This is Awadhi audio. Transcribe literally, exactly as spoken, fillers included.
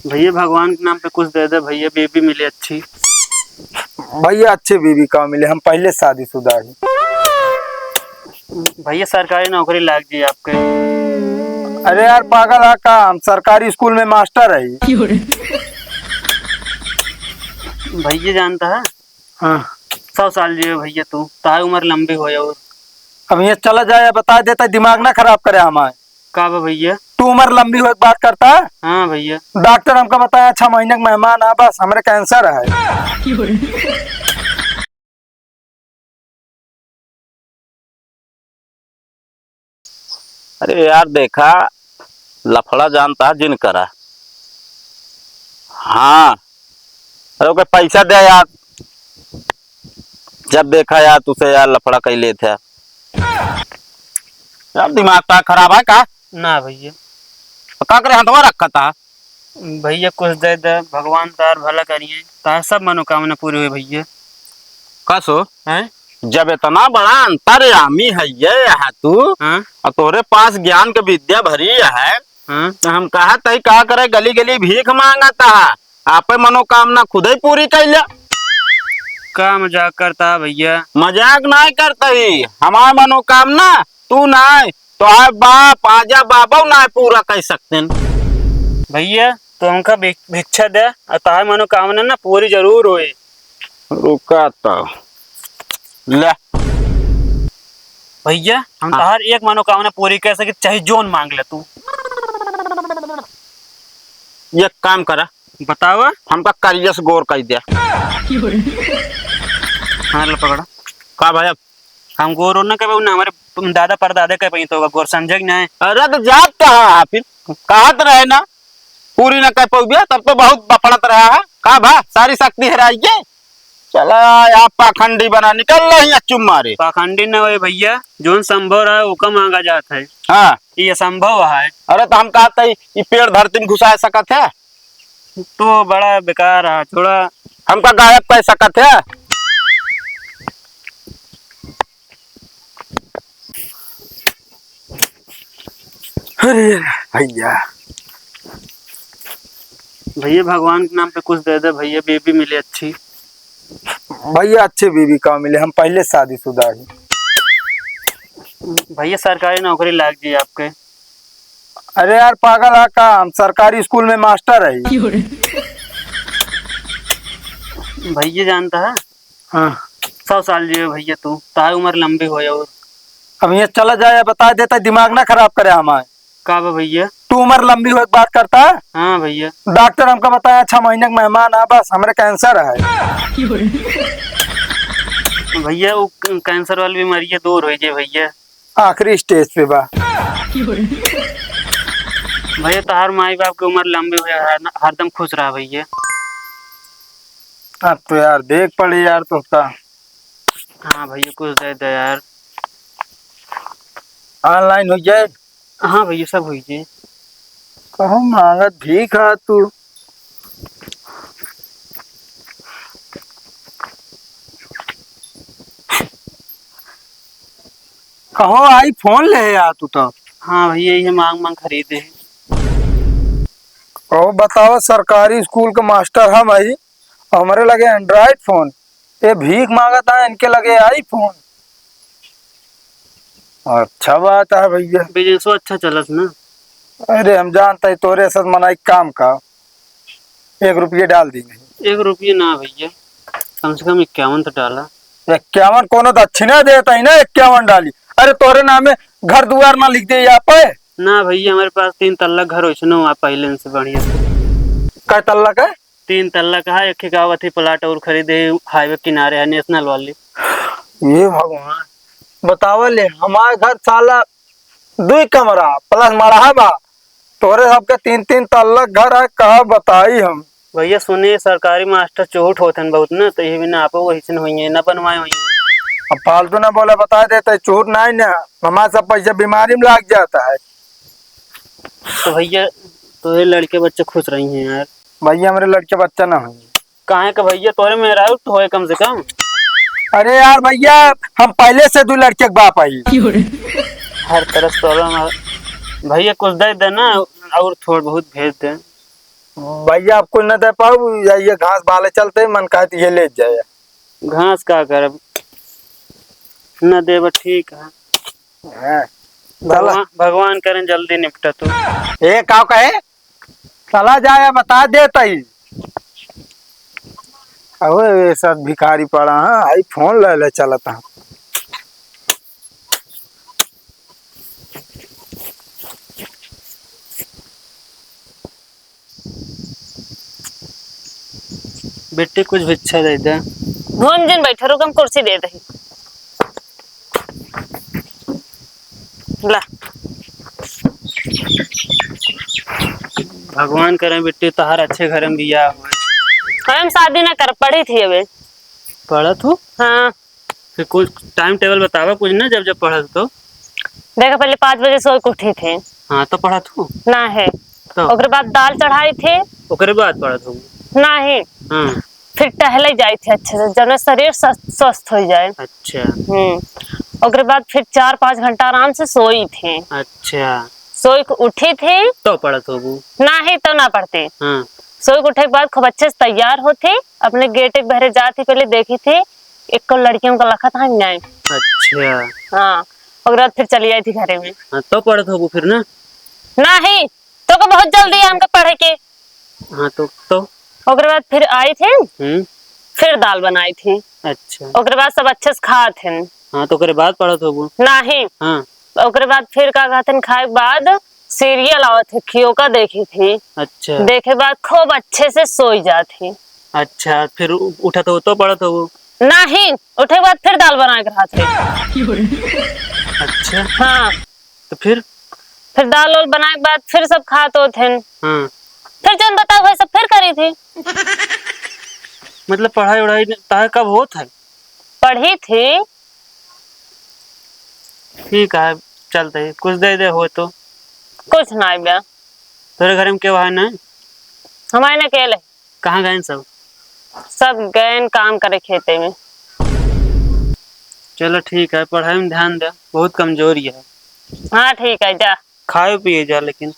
भैया, भगवान के नाम पे कुछ दे दे भैया, बीबी मिले अच्छी। भैया, अच्छी बीबी का मिले, हम पहले शादीशुदा ही। भैया, सरकारी नौकरी लाग जाए आपके। अरे यार, पागल है का? हम सरकारी स्कूल में मास्टर है। भैया, जानता है, हाँ। सौ साल जियो भैया तू, तार उम्र लंबी हो और। अब ये चला जाए, बता देता, दिमाग ना खराब करे हमारे। का बा भैया? तू उम्र लंबी हो, एक बात करता। हाँ भैया। डॉक्टर हमका बताया, छह महीने का मेहमान है, बस हमरे कैंसर है। अरे यार, देखा, लफड़ा जानता है जिन करा। हाँ, अरे ओके पैसा दे यार, जब देखा यार तुसे यार लफड़ा कई लेत है। यार, दिमाग का खराब है का? ना भैया। तो का करे, हथवा रखा था? भैया, कुछ दे दे, भगवान तार भला करिए, तार सब मनोकामना पूरी हुई भैया। का सो? हैं? जब इतना बड़ा अंतर्यामी है ये यहाँ तू, हाँ? और तोरे पास ज्ञान के विद्या भरी है, हाँ? तो हम कहा तई का करे, गली गली भीख मांगता है, आपे मनोकामना खुद ही पूरी कर ले। का मजाक करता है भैया? मजाक ना करता ही, हमार मनोकामना तू ना, तोहार बाप, आजा बाबा ना पूरा कर सकते हैं। भैया, तो हमका भि-, भिक्षा दे, और तोहार मनोकामना ना पूरी जरूर होए। रुका तो। ले। भैया, हम हाँ। तोहार एक मनोकामना पूरी कर सके, चाहे जोन मांग ले तू। एक काम करा। बतावा। हमका करिया से गोर कर दे। हाँ, ले पकड़ा। का भाई, अब हम गोर ना कहे, ना हमारे दादा परदादा कहे पाई तो होगा, गोर समझे कि नहीं? अरे तो जात कहाँ है फिर? कहत रहे ना, पूरी ना कर पउबे, तब तो बहुत बफड़त रहा है। का भा, सारी शक्ति हेराई गे? चला यार, पाखंडी बना निकल रही है, चुप मारे। पाखंडी ना होए भैया, जोन संभव रहा, ओका मांगा जात है। हाँ। ये असंभव है। अरे तो हम कहत ही, ये पेड़ धरती में घुसा सकत है? तो बड़ा बेकार है, थोड़ा। हमका गायब कर सकत है? अरे भैया। भैया, भगवान के नाम पे कुछ दे दे भैया, बीबी मिले अच्छी। भैया, अच्छी बीबी का मिले, हम पहले शादीशुदा ही। भैया, सरकारी नौकरी लाग जाए आपके। अरे यार, पागल है का? हम सरकारी स्कूल में मास्टर है। भैया, जानता है, हाँ। सौ साल जियो भैया तू, तार उम्र लंबी हो और। अब ये चला जाए, बता देता, दिमाग ना खराब करे हमारे। का बा भैया? तू उम्र लंबी हो, एक बात करता। हाँ भैया। डॉक्टर हमका बताया, छह महीने का मेहमान है, बस हमरे कैंसर है। भैया, वो कैंसर वाली बीमारी है, दूर हो जाए भैया। आखिरी स्टेज पे बा। भैया, तोहार माई बाप के उम्र लंबी हो, हर-, हरदम खुश रहा भैया। अब तो यार देख पड़े यार तोहका। हाँ भैया, कुछ दे दे यार। ऑनलाइन हो जाए? हाँ भैया, सब हो जाए। कहो मांगत भीख आ तू। कहो आईफोन ले आ तू तो। हाँ भैया, ये मांग मांग खरीदे हैं। कहो बताओ, सरकारी स्कूल के मास्टर हम हई, हमरे लगे एंड्रॉइड फोन, ये भीख मांगत है, इनके लगे आईफोन। अच्छा बात है भैया। बिजनेसो अच्छा चलत ना। अरे हम जानते हैं तोरे साथ मना एक काम का, एक रुपये डाल दी नहीं। एक रुपये ना भैया, कम से कम इक्यावन तो डाला। इक्यावन कोनो दक्षिणा देता ही ना, इक्यावन डाली। अरे तोरे नाम में घर दुआर ना लिख दे यहाँ पे। ना भैया, हमारे पास तीन तल्ला घर वैसनो हुआ पहले से बढ़िया से। कै तल्ला का? तीन तल्ला का है, एक गाँव अथी प्लाट और खरीदे, हाईवे किनारे है, नेशनल वाली। ये भगवान, बतावा ले, हमारे घर साला दुई कमरा प्लस मड़हा बा, तोरे सबके तीन तीन तल्ला घर है, का बताई हम। भैया सुने, सरकारी मास्टर चोट होत हन बहुत ना, तो ये भी ना आपो वही से होइए, ना बनवाए होइए। अब फालतू ना बोला, बता देते चोट नहीं ना, हमारे सब पैसा बीमारी में लाग जाता है। तो भैया, तोरे लड़के बच्चे खुश रही हैं यार। भैया, हमरे लड़के बच्चा ना होइए। काहे का भैया, तोरे मेहरारू तो होए कम से कम। अरे यार भैया, हम पहले से दो लड़के के बाप आई। हर तरह से तोरे में-, भैया कुछ दे दे ना, और थोड़ बहुत भेज दे। भैया, अब कुछ न दे पाऊ, या ये घास बाले चलते, मन कहत ये ले जाए। घास का करब, न देब, ठीक है। हाँ। चला। भगवान, भगवान करें जल्दी निपटा तू। ए, का कहे? चला जाए, बता देता ही। अबे, ये सब भिखारी पड़ा, हाँ, आई फोन ले ले चलत, हाँ। बेटी, कुछ भिक्षा दे दे। धुन जिन बैठो, रुक, हम कुर्सी दे दही। ला। भगवान करे बेटी, तोहार अच्छे घर में बियाह होए। हम शादी ना कर, पढ़ी थी अबे। पढ़त हो? हाँ। फिर कुछ time table बतावा कुछ ना, जब जब पढ़त हो तो। देखा, पहले पाँच बजे सोई के उठी थी। हाँ, तो पढ़त हो? ना है। तो? ओकरे बाद दाल चढ़ाई थी। ओकरे बाद पढ़त हो? ना है। हाँ। फिर टहले जाई थी अच्छे से, जौने शरीर स्वस्थ, स्वस्थ हो जाए। अच्छा। हम्म। ओकरे बाद फिर चार पाँच घंटा आराम से सोई थी। अच्छा। सोई के उठी थी। तो पढ़त होबू? ना है, तो ना पढ़ती। हाँ। सोई के उठे के बाद खूब अच्छे से तैयार होती, अपने गेटे के बहरे जाती, पहले देखी थी, एको लड़कियों का लखत है नहीं। अच्छा। हाँ, ओकरे बाद फिर चली आई थी घरे में। हाँ, तो पढ़त होबू फिर ना? नाही, तो को बहुत जल्दी है हमके पढ़े के। हाँ, तो, तो? ओकरे बाद फिर आई थी, हम्म। फिर दाल बनाई थी। अच्छा। ओकरे बाद सब अच्छे से खात हैं। हाँ, तो ओकरे बाद पढ़त होबू? नाही। हाँ। ओकरे बाद फिर का कहते हैं, खाए के बाद serial आवत है, खियो का देखी थी। अच्छा। देखे बाद खूब अच्छे से सोई जात ही। अच्छा, फिर उ-, उठत हो तो पढ़त हो? नाही, उठे के बाद फिर दाल बनाए के रहत है। अच्छा। हाँ। तो फिर? फिर दाल वाल बनाए के बाद फिर सब खात होत हैं। हाँ। फिर जौन बताओ है सब फिर करी थी। मतलब पढ़ाई वढ़ाई ताहे कब होत है? पढ़ी थी। ठीक है, चलते ही कुछ दे दे हो तो। कुछ ना बा। तोरे घर में केहू है ना? हमारे ना अकेले। कहाँ गए सब? सब गए काम करे खेते में। चलो ठीक है, पढ़ाई में ध्यान दे, बहुत कमजोरी है। हाँ ठीक है, जा। खाए पिए जा लेकिन।